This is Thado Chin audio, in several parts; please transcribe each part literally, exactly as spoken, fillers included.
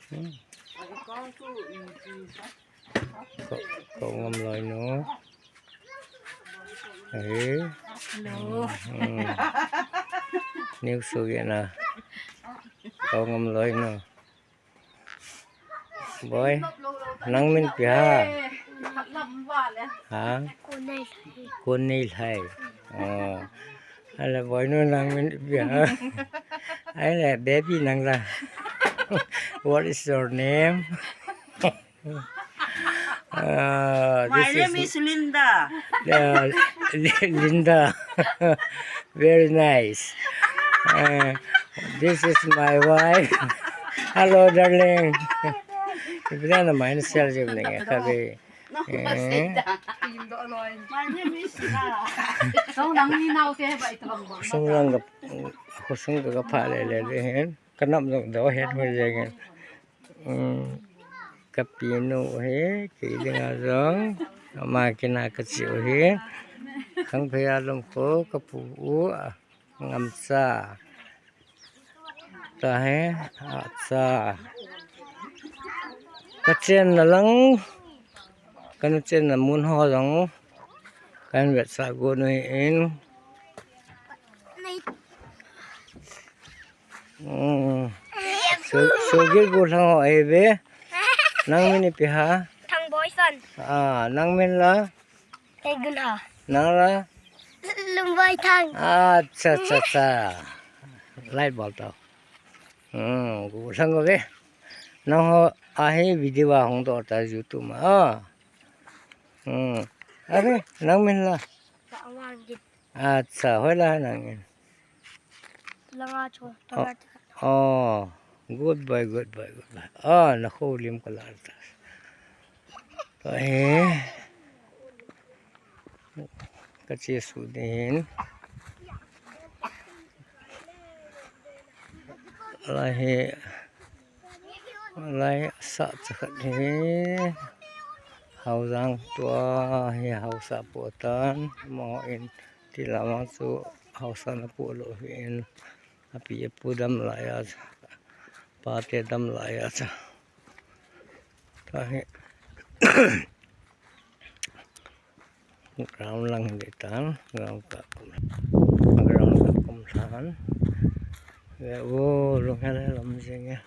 Hmm. Ko, ko ngam loi nu. Eh. Hello. Hmm. New su ge na. Ko ngam loi nu. Boy, nang min ipi ham? Ha? Kon nei lhai. Oh. Ale boy nu nang min ipi ham? Ale baby nang la. What is your name? Uh, my name is Linda. Uh, Linda. Very nice. Uh, this is my wife. Hello, darling. Ipi na mai na sel jim ne ka be. Eh. My name is Linda. Song nang ni nau te ba itawang ba. Song lang ka, song ka pha le le de hen. Ka nam jong do hen ho jeng. Um, ka pinu hi, kei dinga jong, ama kina ka chiu hi. Khang phei a lum ko, ka pu u, a, ngam cha. Ta hi, a cha. Ka chen na lang, ka nu chen na mun ho jong, kan vet sa go nu hi in. Hmm. So, so gil bu thang ho ai ve. Nang min ipi ham? Thang Boyson. Ah, nang min la? Egun ha. Nang la? Lumbai Thang. Ah, cha, cha, cha. Light bulb tau. Hmm, gu thang ho ve. Nang ho ahi video a hung to ta YouTube ma. Ah. Hmm. Are, nang min la? Ka awang git. Acha, hoila nang in. Langa cho, oh, tala tika. Oh, good boy, good boy, good boy. Ah, na ho lim ka la ta. Ka he. Ka che su din. La he. Lai sa cha khat hi Haojang tua hi haosa pu tan mo in ti lama chu haosa na pu lo hi in api apu dam lai a pa te dam lai a cha ta hi. Ground lang hi tan, ground ka kum, ground ka kum than. Ve o, lung hel hel um jing e.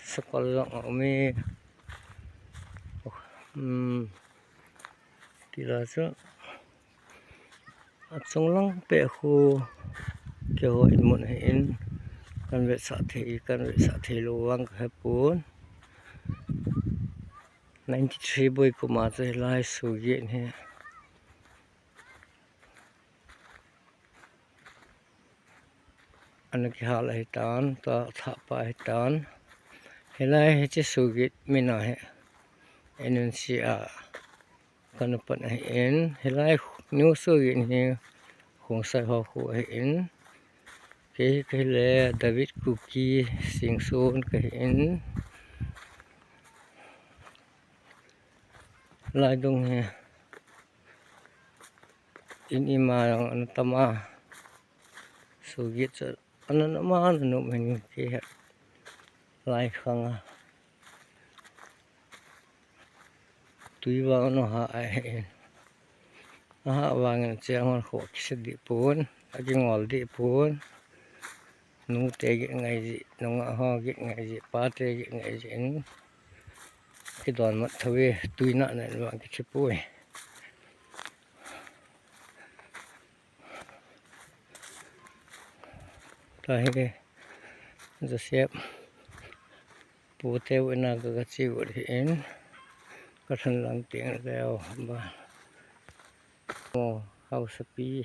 Sakol jong um e. Hmm. Ti la chu. Achung lang pe khu. Keiho in mun hi in. Kan vetsah thei, kan vetsah thei lou vang ka he pon. Ninety three boi kum a chu hilai Sugit hi ana kihal ahi tan, tua thahpa ahi tan. Hilai hiche Sugit min a hi N N C a ka nu pan ahi in. Hilai New Sugit hi Khongsai ho khu ahi in. Kei hi ka hi le David Kuki Singson ka hi in. Lai dung hi in ima jong ana tam a. Sugit chu ana nam a, ana nom hin kei hi lai khang a. Tui vang ana ha a hi. Aha vangin cheng hon kho kisa dih pon, akingol dih pon. Nu te git ngai ji, nungah ho git ngai ji, pa te git ngai ji in. Kidon mat tho e, tui na na vang kithi poi. Ta hi Joseph pu te u ina ka, ka chi u hi in ka than lang ting leo ba. Mo hausa pi.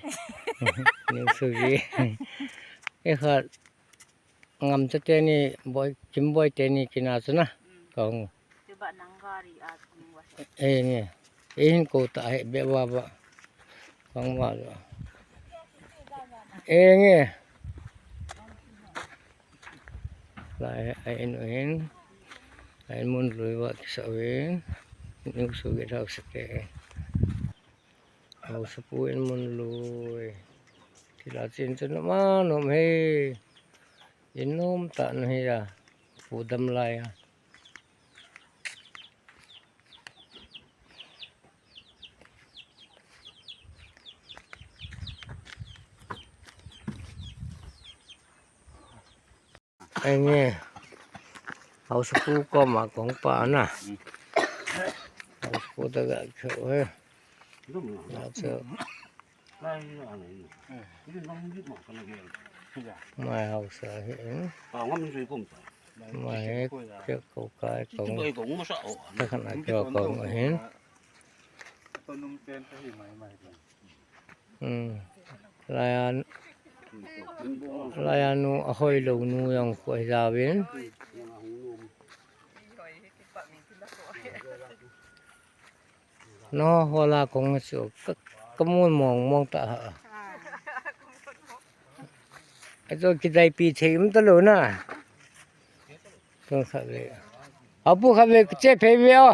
New Sugit. E kha ngam cha te ni boi, Kim boi te ni kina chu na. Ka hung. Chuba nang gari a kung wa. E nge. E hin ko ta he be wa ba. Kang wa lo. E nge. Lai a in u hin. A in mun lui wa kisa u hin. New Sugit hausa te. Hausa pu in mun lui. Ti la chin chu nom a nom e. In nom ta na hi a. Pu dam lai a. Enge. Hausa pu koma kong pa na. Hausa pu ta ga kyo he. Na cho. Mai hausa hi in. Mai kyo ko kai kong. Ta khana kyo kong hin. Hmm. Laiya, laiya nu, ahoi lou nu jong khu ahi jauvin. No, hola kong chu ka, ka mun mong mong ta ha. Ajo kidai pi thei um ta lou na. Tua khat ve. Apu khat ve che phei ve o.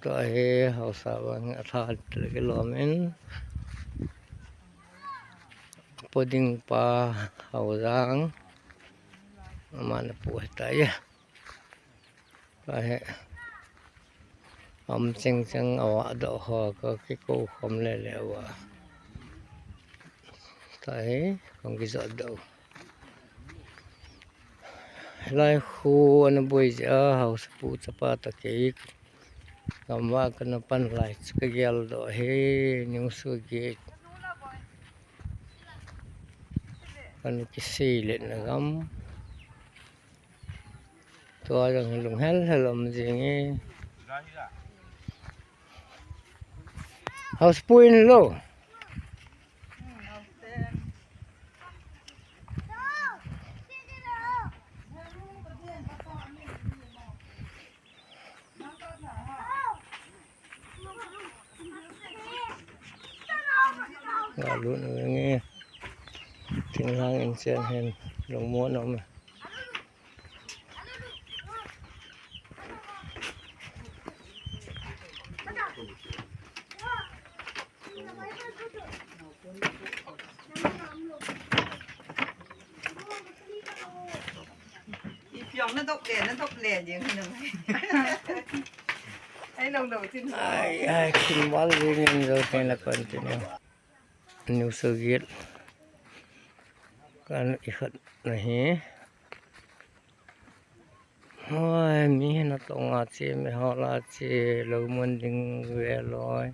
Tua hi hausa vang a tha le kilom in. Pu ding pa Haojang. Ama na pu hita ya. Tua hi. Am cheng cheng awa do ho ka kikou khom le le awa. Tua hi, kong kijot do. Lai khu ana boi jeh a, hausa pu chapa ta kei. Gamva kana pan lai chu ka gel do hi, New Sugate. Kana kisei le na gam. Tua jong hi lunghel hel um jing e. Hausa pu in lo. Ga lut nu nge. Thinglhang in chen hen lungmon um e. Ipi ong nadop le, nadop le, jeng hi nang. Ai, nang dop chin. Ai, ai, chin wal jeng in jo, ten la continue. New Sugate. Kan ikhat nahi. Hoi, mi hina tonga che, mi hola che, lou mun ding ve loi.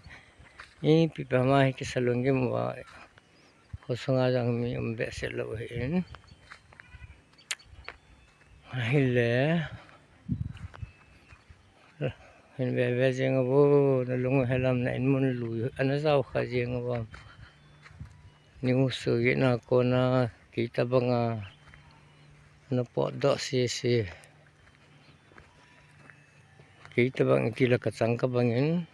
Ipi pa ma hi kisa lunggim uva. Khosunga jong mi um behseh lou ahin. Ahile. Hin ve ve jeng uvo, na lung helam na in mun lui, ana jao kha jeng uvo. New Sugate na kona, kei tabanga, na potdoh sese. Kei tabang iti la kachang kabang in.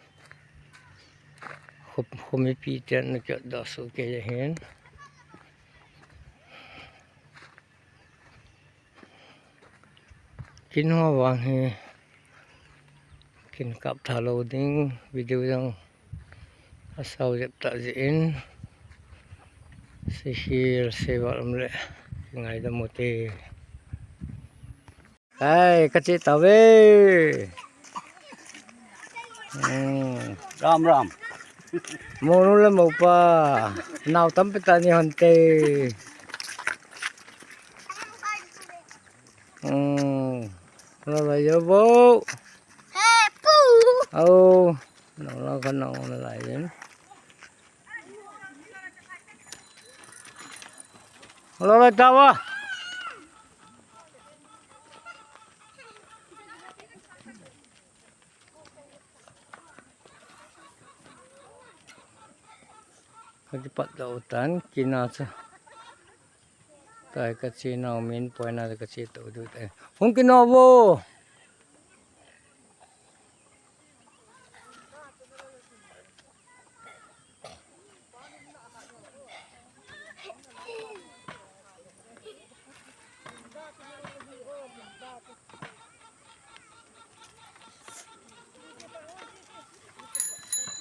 Khum, khum ipi ten na kiotdoh soh kei ahin. Kin ho vang hi, kin kap tha lou ding, video jong asao jep ta jeh in, sihil, seval um le, ngaidam u te. Ai, ka che tauve. Hmm. Ram, ram. Monu le mopa. Nao tampi tah ni hon te. Hmm. Nalai jo vo. He, pu. Au. Nalai ka nalai jin. Nalai tauva. Ka kipat doh tan, kina cha. Tai ka che nau min poi na ka che to du tai. Hung kino vo.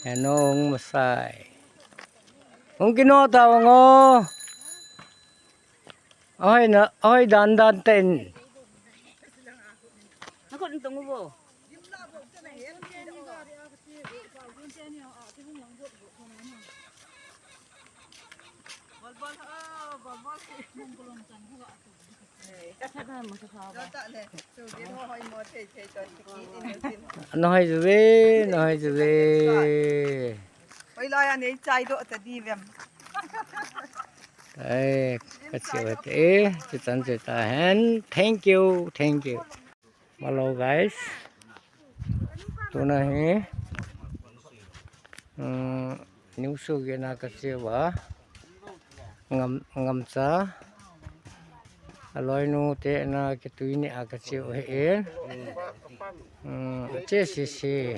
Heno hung masai. Hung kino ta hung o. Ahoi na, ahoi dan dan ten. Nakot ntong ubo. Nahoi juve, nahoi juve. Oi, lai anei chai do ta di vem. Ai, ka chiu hite, eh, chuchan chu ta hen. Thank you, thank you. Malo guys. Tuna hi, um, New Sugina ka chiu a. Ngam, Ngamcha. Aloinu te na kitui ni a ka chiu hi in. Um, che si si.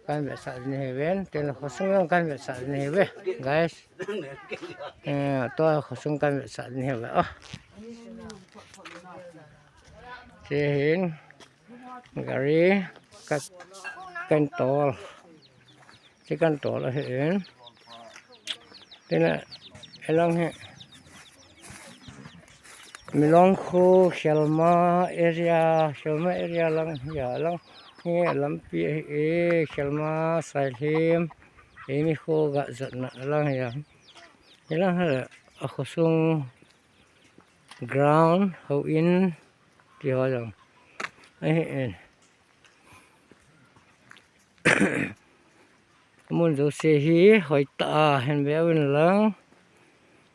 Kan ve sa ni he ven. Te na khosung kan ve sa ni he ve. Guys. Eh, to khosung kan ve sa ni he ve. Oh. Che hin. Gari ka, kan tol. Che kan tol ahi in. Tena, elang hi. Milong khu, Khelma area, Khelma area lang, ya lang. Hi lampi ahi e, Khelma, Sailhim. Eini khu ga jatna lang ya. Elang hi, a khosung ground, houin, ti ho jong. Ahi in. Mun jouse hi, hoi ta a, hin ve uvin lang.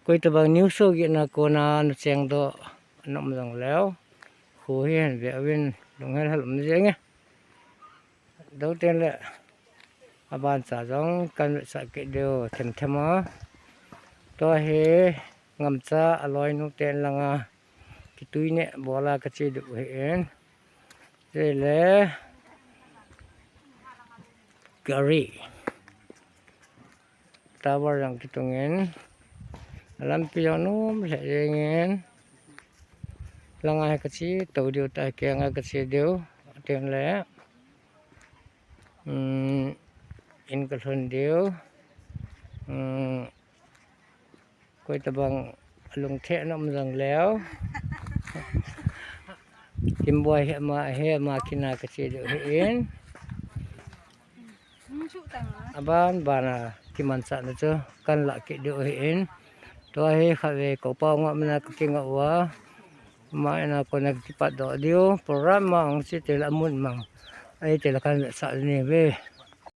Koi tabang New Sugina kona na cheng do, na um jong leu. Khu hi hin ve uvin, lunghel hel um jeng e. Do ten le, aban cha jong kan sa ke do, them them a. To hi, Ngamcha aloinu ten langa. Kitui ne, bola ka che do hi in. Che le, gari. Tower jong kitung in. Lampi jong nom lheh jeng in. Langa hi ka che to diu ta, kenga ka che diu. Tin le. Um, in ka lhun diu. Um, koi tabang alung theh na um jong leu. Kimboi hi ama, hi ama kina ka che diu hi in. Aban bana kimanchah na chu kan la kit diu hi in. Tua hi khat ve ko pa ngah mana ka kinga uva. Ama ina kona kipat doh diu. Program ma ang si tel amun mang. Ai tel kan sa ni ve.